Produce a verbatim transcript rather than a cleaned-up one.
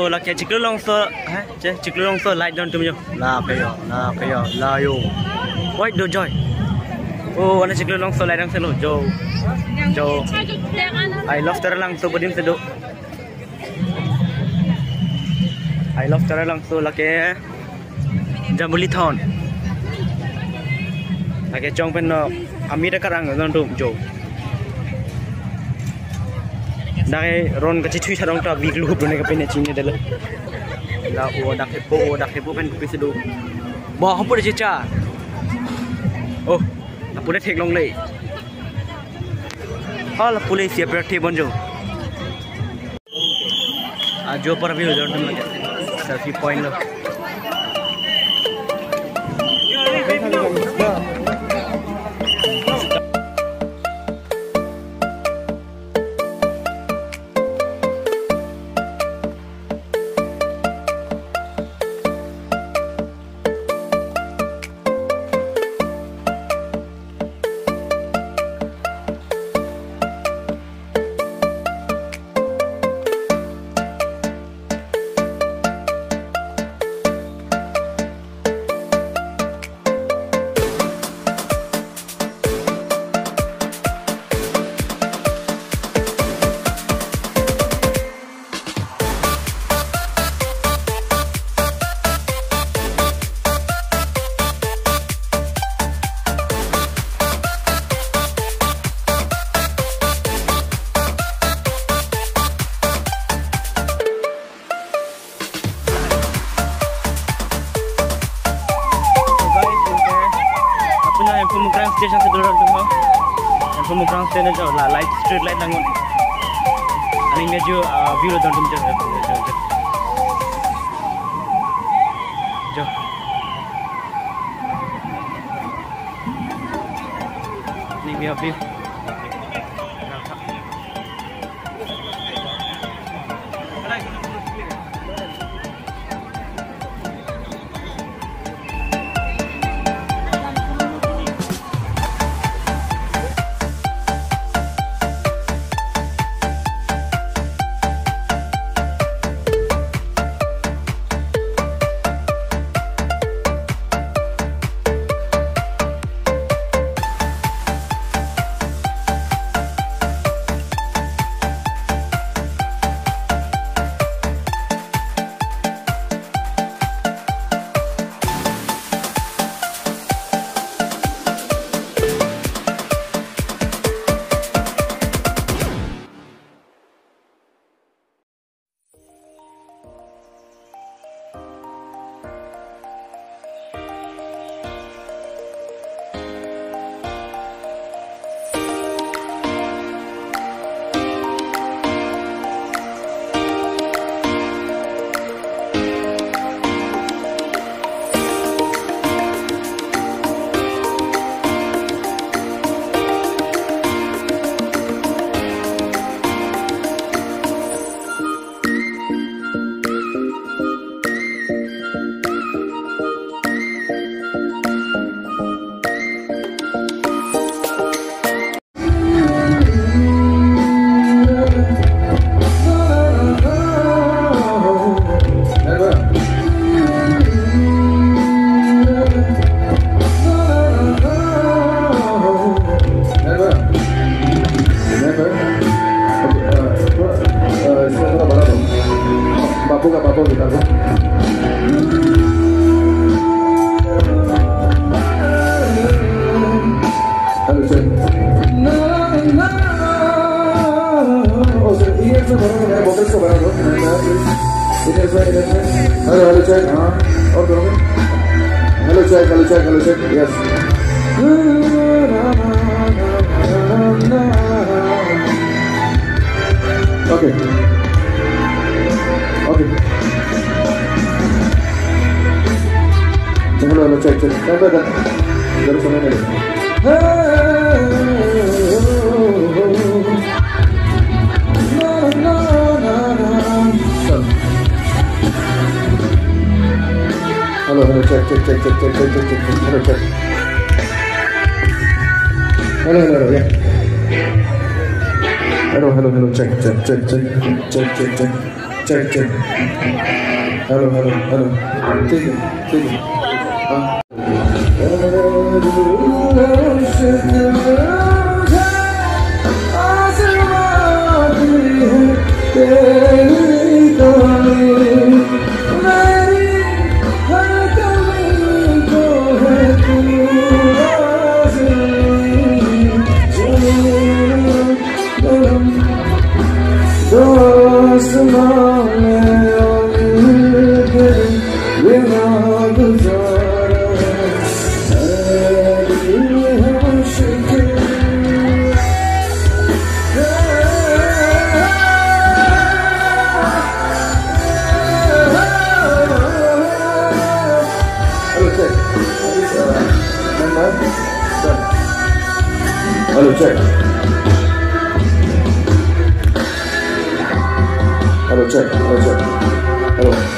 Lake Chiklo Longso, eh, che, Chiklo Longso light don atum jo. Lake jo, lake jo, la jo. Oi, do joy. Oh, ana Chiklo Longso light don selo jo. Jo. I love Taralangso adim si do. I love Taralangso lake Jambuli Town. Lake chong pen no amira karang don atum jo. Dak ke ron kachethui sarong ta big lu done kapine chini dele. La o dak ke po, o dak ke po pen kopi si do. Ba hapu de chicha. Oh, hapu de theklongle. Hala pule isi apar the bonjo. Ajo apar view jon tum lake. Selfie point lo. So guys, apuna Hemphu Mukrang station si do don atum ho. Hemphu Mukrang station jo la light, street light nangun. Aning meju, ah, view lo don atum jo, jo, jo, jo. Jo. Aning meju view. Remember? Okay, uh, uh, इसका थोड़ा बढ़ा दो। बाबू का, बाबू का गिटार को। Hello, check. Oh, sir, ये से बढ़ा दो, vocals को बढ़ा दो। Hello, hello, check, हाँ, और करोगे? Hello, check, hello, check, hello, check, yes. Okay. Okay. Hello, hello, check, check. Hello, hello. Hello, hello, check, check, check. Hello, check. Hello, hello, hello, yeah. Hello, hello, hello, check, check, check, check. Check, check. Hello, hello, hello. ठीक है, ठीक है. हाँ. Hello, check. Hello, check. Hello, check. Hello, check. Hello.